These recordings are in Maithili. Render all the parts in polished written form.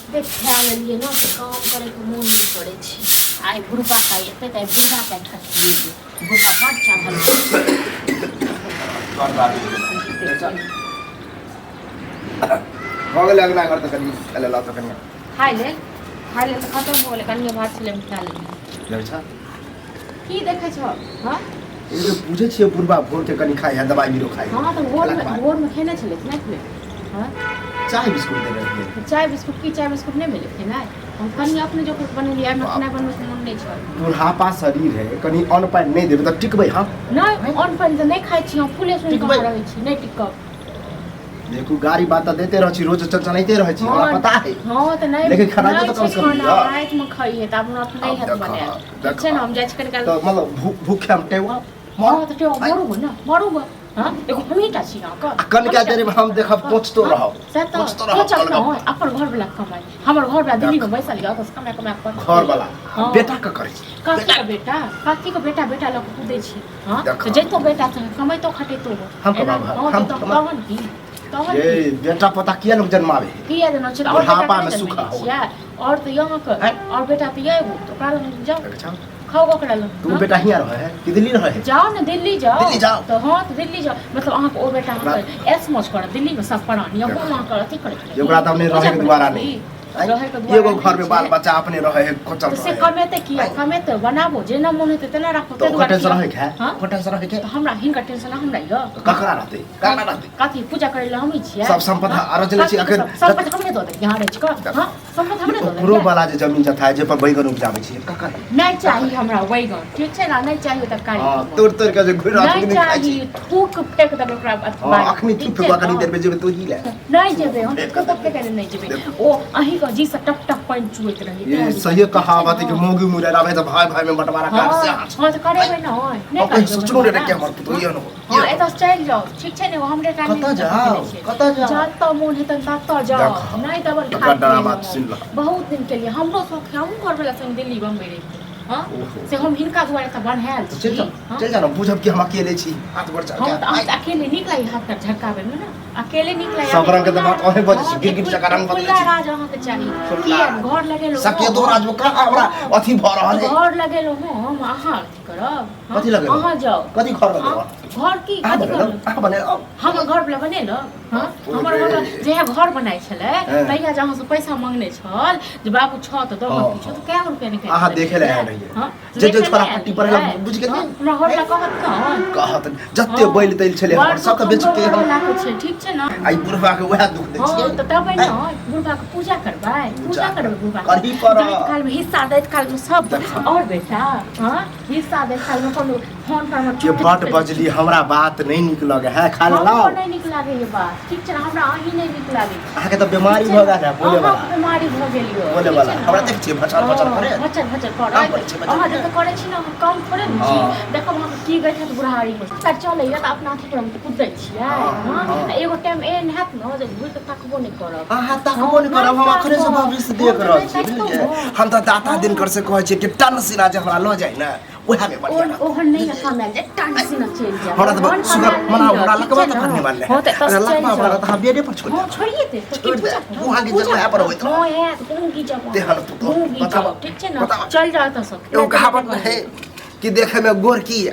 एते खा लेलियै ने से काम करैके मोन नहि करै छै। आइ बुढ़बा काइ एतै तऽ आइ बुढ़बा काइ ठकिएबै। बुढ़बा बड़ चढ़ल छै। भऽ गेलै अगला घर तऽ कनि खा लेलहुँ तऽ कनि खाय लेल, खाय लेल तऽ खतम भऽ गेलै। कनिए भात छलै, हम खा लेलियै। देखै छह? की देखै छह? हँ, ई तऽ बुझै छियै, बुढ़बा भोरके कनि खाइ है, दबाइ बीरो खाइ है। हँ, तऽ भोरमे खेलाके बाद। भोरमे खेने छलै कि नहि खेने? हँ, चाय बिस्कुट देने रहियै। चाय बिस्कुट की? चाय बिस्कुट नहि भेलै खेनाइ। हम कनि अपने जोकर बनेलियै। आइ हमरा खेनाइ बनबैके मोन नहि छल। बुढ़ापा शरीर है, कनि अन्न पानि नहि देबै तऽ टिकबै हम? नहि, अन्न पानि तऽ नहि खाइ छी हम। फूले सुनि कऽ टिकबै? हम रहै छी, नहि टिकब। देखू, गाड़ी बात तऽ देते रहै छी, रोज चलचलाइते रहै छी, हमरा पता है। हँ, तऽ नहि लेकिन खेनाइ नहि तऽ कम छै से कम खाना लिअ। रातिमे खाइहे तऽ आब हमरा नहि आब हैत देखऽ, बनायल। ठीक छै देखऽ। ने, हम जाइ छी कनि काल। तऽ मतलब भूखे हम टेवा? हँ, तऽ टेवा मरू ने, मरू। हँ, एगो हमही टा छी अहाँके। आ कनिका देर में हम देखब कोचतो रहब। से तऽ कोचतो रहब। कोचब गोलगप्पा। नहि, अपन घर वाला कमाइ। हमर घर वाला दिल्ली में बैसल यऽ, ओतऽ से कमाय कमाय कऽ घर वाला? हँ। बेटा के करै छै। कथी के बेटा? कथी के बेटा? बेटा लऽ कऽ कुदै छी? हँ, देखऽ। तऽ जैतो बेटा संगे कमैतो खटेतो। हम एना कमाबब, हँ, हम तऽ कमाब। तहन की, तहन ये की? बेटा पोता किया लोग जन्मावे है? किया देना छै? और बेटा बुढ़ापा के में नहि सुख जन्मेने हो। छियै? और तऽ यऽ अहाँके हैं? और बेटा तऽ यऽ एगो, तऽ ओकरा लग जाउ। देखै छौ? खाउ ओकरा लग। तू हँ? बेटा हियाँ रहे है कि दिल्ली रहे है? जाउ ने, दिल्ली जाउ। दिल्ली जाउ। तऽ हँ, तऽ दिल्ली जाउ। मतलब अहाँके ओ बेटा अहाँके ऐश मौज करत दिल्लीमे सब प्राणी, हम अहाँके अथी करैत ये ओकरा तऽ अपने पूजा रहे के करैत दुआरा रही। नहीं। आँय? रहै के दुआरा एगो नहि घर में बाल छै। बच्चा अपने रहे है, कोचल तऽ से रहे है। कमेतै किया? कमेतै, बनाबो, जेना मोन हेतै तेना राखो। तऽ ताहि ओकर दुआरे टेंशन किया? रहे के है? हँ? ओकर टेंशन रहे के? तऽ हमरा हिनकर टेंशन हमरा यऽ? तऽ ककरा रहतै, ककरा रहतै? कथी पूजा करै लए हमही छियै? सब सम्पत्ति हँ? अरजने छी कथी अखन। सब सम्पत्ति हमरे दऽ देलियै? अहाँ रचि कऽ, हँ, सम्पत्ति हमरे दऽ ओकरो देलियै? वाला जे जमीन जथा है, जे पर बैगन उपजाबै छी, ककर? नहि चाही हमरा बैगन, ठीक छै ने? नहि चाही ओ तरकारी। हँ, तोड़ तोड़ के जे घुरि नहि अखनी खाइ चाही। छी। थूक फेक देबै ओकरा। हँ, अखनी ठीक थूक छै फेकबा, कनी ने? देर में जेबै तो ही ले। नहि जेबै हम। फेक थूक देबै। फेकै लए नहि जेबै। ओ अहींके जी से टप टप पानि चुएत रहै। ये सही कहावत है कि मौगी मुरे रहे तऽ भाई भाई में बंटवारा कर से हँ हँ, तऽ करेबै ने? नहि हम करेबै सोचलो नहि बंटवारा? कि हमर पुतोह एहन हो। हँ, एतऽ से चलि जाउ, ठीक छै ने? हमरे टा कतऽ जाउ? कतऽ जाउ? जतऽ मोन हेतै ततऽ जाउ। देखऽ, नहि देबल एकर खाय डरामा पियै सुनि लह। बहुत दिन के लिए हमरो शौक है, हमहूँ घरवला संग दिल्ली बम्बई रहितहुँ। हँ, ओहो। से हम हिनका दुआरे तऽ बन्हायल चलि छी। जाउ। हँ? चलि जाउ ने, बुझब कि हम अकेले छी, हाथ गोड़ हम चढ़ तऽ अहाँके अकेले नीक लागै? हाथ पैर झटकाबैमे ने अकेले नीक लागै? सब रंग के तऽ बात अहीं बजै छी, गिरगिट जकाँ रंग बदलै खुला छी। राज अहाँके चाही। खुला किया राज। घर लगेलहुँ? सकेतो राज में कहाँ हमरा अथी भऽ रहल है? घर लगेलहुँ हम, अहाँ अथी करब? हँ? कथी लगेलहुँ? अहाँ जाउ। कथी घर लगेलहुँ? घर की? अहाँ कथी बनेलहुँ? घर? अहाँ बनेलहुँ? हमर घर वला बनेलक। हँ, हमर रे। घर जहिया घर बनाइ छलै हँ। तहिया जे अहाँसँ पैसा मांगने छल जे बाबू छह तऽ दऽ हँ, किछु, तऽ कए रुपया निकालि अहाँ देने देखै लए आयल छलै? रहियै। हँ, जे जे देखै छोड़ा लए आयल पट्टी पढ़ै लए रहियै। बुझि गेलियै? हँ, हमरा घर वला कहत ने? कहत जते बैल तैल छलै हमर सबके बेच के हम हमरो छै, ठीक छै ने? आई बुढ़बा के वएह दुख दै हँ, छियै। तऽ देबै ने बुढ़बा के? पूजा करबै, पूजा करबै बुढ़बा के। करही पड़त। दैत काल मे, हिस्सा दैत काल मे सब और बेटा। हँ, हिस्सा दैत काल मे कोनो फोन पर मे के बड बजली, हमरा बात नहि नीक लगे है, खा हमरो लेलहुँ। नहि नीक लागैए बात, ठीक छै ने? हमरा अहीं नहि नीक लागै। अहाँके तऽ बीमारी भऽ गेल है बोले वाला। अहाँके बीमारी भऽ गेल यौ। बोले ठीक वाला। छै ने? हमरा देख छियै भचर भचर करे। भचर भचर काम करत। करै छियै, भचर अहाँ करे। जते करै छी ने, हम कम थोड़े ने छी। हँ। देखब अहाँके की गैठत बुढ़ारी मे तर चलैया तऽ अपना अथी पर हम कुदै छियै। हँ, हँ, हँ। आ एगो टाइम एहन हैत ने जे घुरि कऽ तकबो नहि करब। अहाँ तकबो नहि करब, हम अखने से भविष्य देख रहल छी, बुझलियै? हम तऽ दाता दिनकर से कहै छियै कि टन सिना जे हमरा लऽ जाय ने, उएह में बढ़िया ओहन रहत। ओहन नहि कमायल जे टन सिना चलि जायब। हमरा तऽ ओहन सुगर कमायल मना नहि हमरा यऽ, ठीक लकवा छै तऽ ने? भन्ने मानले। हँ, तऽ एतऽ से लकवा चलि हमरा जाउ। तऽ अहाँ बेडे पर छोड़ि हँ, देब। छोड़िए दे तऽ की छोड़ि दे। पूजा करब? मुँह आगे पूजा जल वएह पर होइत हँ, हैत मुँह घीचब। तेहन पुतोह। मुँह घीचब, बताबऽ, ठीक छै ने? बताबऽ। चलि जाउ एतऽ से। एगो कहावत है कि देखे में गोर की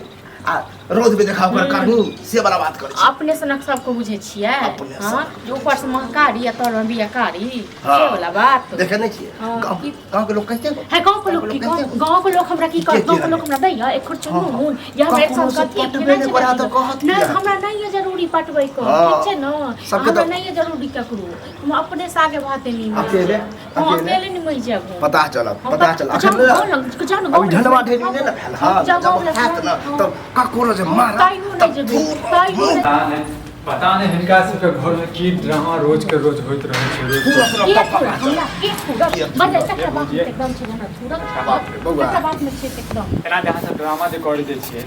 आ रौद में देखा ओकर करनी, से वाला बात करै छी। अपने सनक सबके बुझै छियै? अपने हँ, सनक। जे ऊपर से महकारी आ तर में बिया कारी, हँ। से वाला बात देखे नहीं छियै? हँ, गाँव गाँव के लोग कहते है, गाँव के लोग की? गाँव गाँव के लोग हमरा की कहत? के गाँव के के लोग हमरा दैया एक खुर हँ, चुनून या हमरा एक ककरो साल से कथी पटबे खेनाइ नहि छै? करै तऽ कहत नहि किया? हमरा नहीं है जरूरी पटबै के। हँ। ठीक छै ने? सबके हमरा तऽ- नहीं है जरूरी ककरो, हम अपने से आगे भाते नहीं मरि अकेले? जायब। हँ, अकेले? अकेले नहीं मरि जायब हम। पता चलत। हम पता चलत जाउ अखन ने। गाँव लग, जाउ ने अभी गाँव लग। ढंडवा ढेरी नहि ने भेल। हँ, जाउ जब गाँव लग, हैत ने हँ। तब ककरो जे मारत तैयो नहि तब जेबै, तैयो नहि। पता नहि, पता नहि हिनका सबके घरमे की ड्रामा रोजके रोज होइत रहै छै, रोज पूरा के। पूरा के पप्पा थूरत हमरा? के थूरत? के थूरत? बजै तकरा बात में एकदम छै जे हमरा थूरत। बाप रे, बौआ। तकरा बात में छै एकदम। एना जे अहाँ सब ड्रामा जे करै जाइ छियै,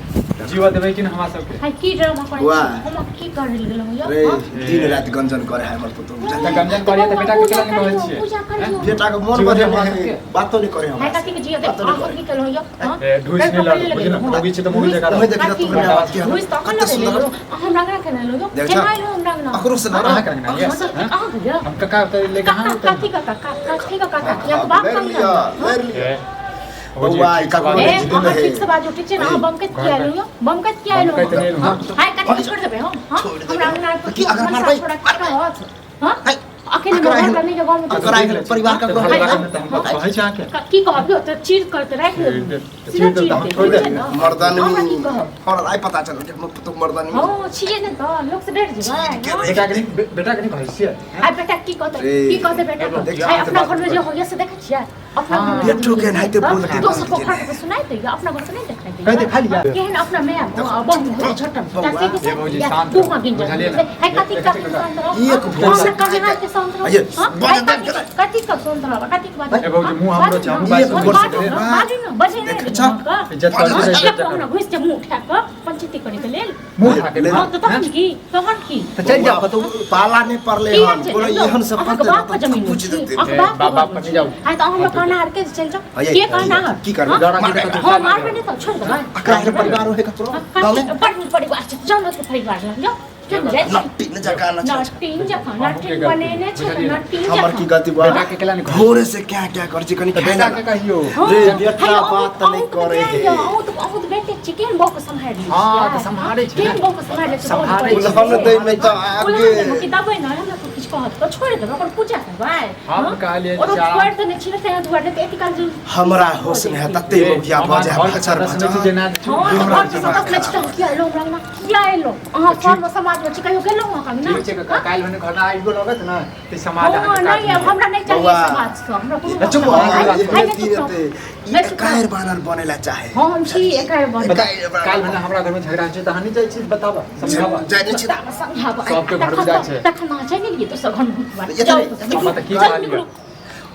जीवऽ देबै कि नहि हमरा सबके? हाय, की ड्रामा करै बौआ। छी? हम की करै लए गेलहुँ यौ? रे हँ? दिन राति गंजन करे है हमर पुतोह, बुझलियै? तऽ गंजन करैया तऽ बेटा के पूजा केना नहि कहै करियौ, छियै? पूजा करियौ। बेटा के मोन जीवऽ बदल देबै हमरा है, सबके? बातो नहीं करे हाय, हमरा कथी के जियो दे? बातो नहीं अहाँ करे। की केलहुँ यौ? हँ? ए, ढूसि नहि लड़, बुझलियै ने? मौगी छै तऽ मौगी जकाँ ओहे रहू। देखी कथी? तोहर माय बाप के घुसि तऽ अहाँ कते लगेलहुँ सुंदर यौ। अहाँ हमरा अंगना केना एलहुँ यौ? देख छौ? केना एलहुँ? हमरा अंगना अकरो से लड़ा अहाँ के अंगना ये अहाँ के हम कका के लेके अहाँ कथी काका कथी काका किया बाप लड़ कम लिया लड़ लिया ए, भौजी, बौआ, ठीक से ककरो बाजू। ए नहीं अहाँ है। ठीक से बाजू ठीक छै ने अहाँ बमकैत किया एलहुँ यौ बमकैत किया एलहुँ बमकैत नहि एलहुँ, हाँ हाय कथी छोड़ देबै हम हाँ छोड़ देबै। हमरा अंगना की अगर मारबै? मारबै हाँ हाय, अकेले अकरा घर एहन- करने के गाँव में अकरा एहन परिवार तऽ ककरो घर है? राखब तऽ हम कहै छी अहाँके की कहब यौ तऽ चीर करते राखि चीर देब देब, सीधा चीर देब चीर तऽ हम देब, छोड़ि ठीक छै देब। ने? मर्दानी हमरा की कहब हमरा आइ पता चलल कि हमर पुतोह मर्दानी हँ छियै ने तऽ लोक से डरि जेबै हँ? बेटा के नहि बेटा के नहि कहै छियै आइ बेटा की कहतै रे। की कहतै बेटा देख, आइ अपना घर में जे होइया से देखै छियै अपना घर में बेटो के एनाहिते हाँ? बोलके दोसर बोलके पोखर के सुनाइ दैया अपना घर से नहीं देखाइ दैया कहि दे, खा लिया। केहन अपना माय बहु झटम बौआ, से ए भौजी, शांत तू रहो, हाँ गिन जा बुझलियै ने? है कथी कथी शांत रहो एक भोर से हमरा कहे हाथ के शांत रहो अये, हाँ? बजे है दे, कथी कथी का शांत रहो कथी के बात ए भौजी, मुँह हमरो छै, हमहूँ एक भोर से बाजू ना बाजू ना बजे देख, नहीं अच्छा। इज्जत कर बाजू, इज्जत अपना कर घुस के मुंह उठा के पंचायती करे के लेल मुँह उठा के ले। हाँ तो तहन की तहन की तऽ चलि जाउ कतौ पाला नहि पड़ले की हन छै? कोनो एहन से अहाँके पड़तै बाप के ने जमीन पूछ छी। देतै अहाँके ए, बाप के बाप घर पर छी। जाउ। आइ तऽ अहाँ हमरा कहनाहर के चलि जाउ अये, के कहनाहर की करबै? हाँ? लड़ा के मारबै। कतौ हाँ मारबै नहि तऽ छोड़ि देबै अकरा एहन परिवार होय ककरो गाँव में बड़ नीक परिवार छै जाउ ने तऽ परिवार लग जाउ चलि जाइ छी। नट्टी जकाँ नचै छै। नटीन जकाँ अहूँके नटीन गलती, बनेने छै तऽ बुझलियै ने? नटीन हमर की जकाँ गलती बा बेटा के केला नहि कहै भोरे से क्या क्या करै छी कनि तऽ खाय बेटा ना के कहियो हाँ, रे, हे, बेटा अहूँ- बात नहि अहूँ तऽ करै बेटा हे। यऽ, अहूँ तऽ बेटे छी केहन बौह के सम्हारि लै हाँ, छियै? तऽ सम्हारै छै केहन ने। बौह के सम्हारि लै छियै, सम्हारै बहुत छै। उलहन दै मे तऽ उलहन आगे देबै कि देबै ने हमरा तो किछु कहत तऽ छोड़ि देबै ओकर पूजा करबै हम हाँ? कहलियै ओकरा जे छोड़ि देने छी ने ताहि दुआरे तऽ एते काल जे हमरा होश नहि है तते मौगिया भऽ जाय घर के भचर सदस्य नहि छी भचर जेना हाँ तऽ हमरा घर के सदस्य नहि छी तऽ हम किया एलहुँ हमरा अंगना किया एलहुँ अहाँ फॉर्म समाजमे छी कहियो गेलहुँ अहाँ अंगना ठीक छै काका काल्हि भने घर आबियो लगत ने तऽ समाज हाँ अहाँके नहि काज आब हमरा नहि चाहिए बौआ। समाज से हमरा कोनो चुप मतलब हो, नहि। बात हाय, नहि चुप रहो। ई नहि चुप रहो। एकाएर बानर बनेला चाहे हाँ हम छी एकाएर बनल एकाएर बानर काल्हि भने हमरा घरमे झगड़ा होइ छै तऽ अहाँ नहि जाइ छी बताबऽ समझाबऽ जाइ नहि छी बताबऽ, समझाबऽ। सबके घरमे जाइ छै। तखन अहाँ चलि गेलियै दोसर घरमे भूत बात। एतने- जाउ तऽ हमरा तऽ की चलू कहलियै? निकलू।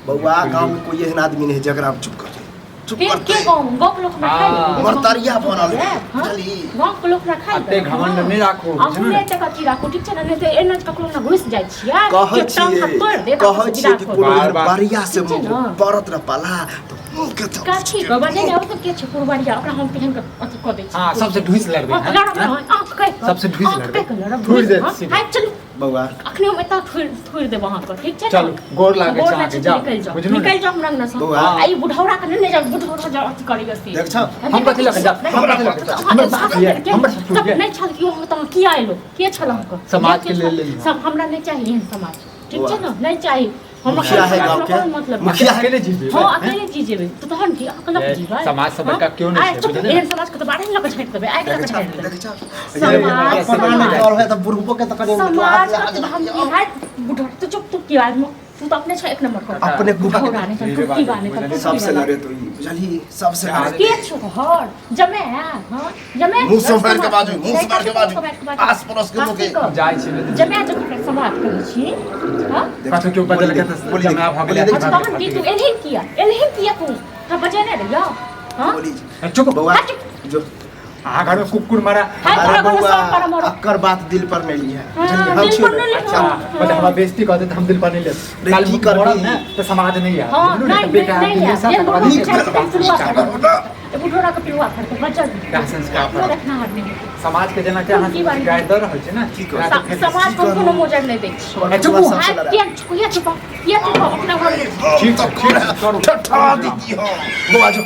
बौआ गाँव में कोई एहन आदमी नहीं है जकरा हम चुप कर दे चुप के कर के दे गाँव गाँव के लोक हमरा खाइ हाँ। लेबै। मरतरिया बनल है हाँ? बुझली गाँव के लोक हमरा खाइ एते घमंड नहि राखू, अहूँ बुझलू ने? नहि एते अथी राखू ठीक छै ने नहि तऽ एना ककरो ने घुसि जाइ छियै कहै केओ टांग हाथ तोड़ि छियै देत कहै तऽ छियै कि विदा कोनो बार एहन बार। बढ़िया से ठीक छै ने? पड़त न पाला तऽ मुँह के थप काछी के बजे ने ओ तऽ के छै पुरबरिया ओकरा हम केहन के अथी कऽ दै छी हाँ, सबसे ढूसि लड़बै, हाँ, हाँ? लड़ब ने आँख कहि कऽ सबसे ढूसि आँख लड़बै। कहि कऽ लड़ब थुरि देत हाँ, सीधे। हाय, चलू बौआ अखने हम एतऽ थुरि थुरि देब अहाँके ठीक छै ने चलू, गोर लागै गोर छै लागै अहाँके, जाउ। निकलि जाउ बुझलू ने? निकलि जाउ हमरा अंगना सँ बौआ। आ ई बुढ़ौरा के नहि जाउ बुढ़ौरा जाउ अथी करैया से देख छौ? हम कथी लऽ कऽ जायब? हम कथी लऽ कऽ जायब? हमर बाप ये, हमर ससुर ये। नहि छल केओ अहाँके तऽ अहाँ किया एलहुँ के छल अहाँके समाज के के छल? लेल लेलहुँ। सब हमरा नहि चाही एहन समाज ठीक छै बौआ। ने नहि चाही हमरा मुखिया है कोनो गाँव के मतलब नहि। मुखिया है अकेले जीबै हाँ अकेले जी जेबै तऽ तहन की अहाँ लऽ ए, जीबै समाज से बड़का केओ नहि आइ छै, चुप, बुझलियै ने? एहन समाज के तऽ बाहरे लऽ कऽ छाँटि देबै आगि लऽ देख कऽ छौ छाँटि देबै देख छौ समाज, अपना समाज। नहि कर है तऽ बुढ़बो के तऽ कनि समाज के तऽ हम की हाय बुढ़ तू चुप तू की आदमी तू तऽ अपने छ एक नंबर कर अपने गुफा के बुढ़ौरा नहि तऽ तू की बाने तऽ तू सबसे की बाने। लड़े तो ई बुझली सबसे लड़े के छौ घर जमे है हाँ जमे मुँह सम्हारि के बाजू, मुँह सम्हारि के बाजू। आस पड़ोस के लोक के। जाइ छी ने जमे जखन समाज कहै छी हाँ कथु केओ बदल के तऽ बोली जमा भऽ गेलै बोली अच्छा तहन की तू एलहिन किया एलहिन किया तू तोरा बजेने रहियौ हाँ बोली चुप बौआ हाँ, चुप। जो अहाँ घरमे कुकुर मारा हाय अरे तोरा घरमे बौआ सब पर मरो अक्कर बात दिल पर नहीं लिया हाँ, बुझलियै? हम दिल छियौ पर ने। नहि लिहो। अच्छा, मतलब हमरा बेइज्जती कऽ देत हम दिल पर नहीं लेब रे, काल की करबी? मरब ने तऽ समाज नहीं आयत हाँ, बुझलू ने? नहीं, तऽ बेटा नहीं, नहीं हमेशा आयत। तकर बाद ये नीक बुढ़ौरा बात पिलुआ संस्कार फड़तै। ए बुढ़ौरा के पिलुआ फड़तै, बचल। दाह संस्कार अपनो पर। देखना हार नहीं। समाज के जेना के अहाँ की बारी? गाइड दऽ रहल छी ने की करू? राति फेर समाज को कोनो मोजर नहि दै छी। ए, चुप हो। हाय, किया किया चुप हो? किया चुप हो? अपना घर ठीक छै, ठीक छै, करू। ठठा दीदी हो बौआ जो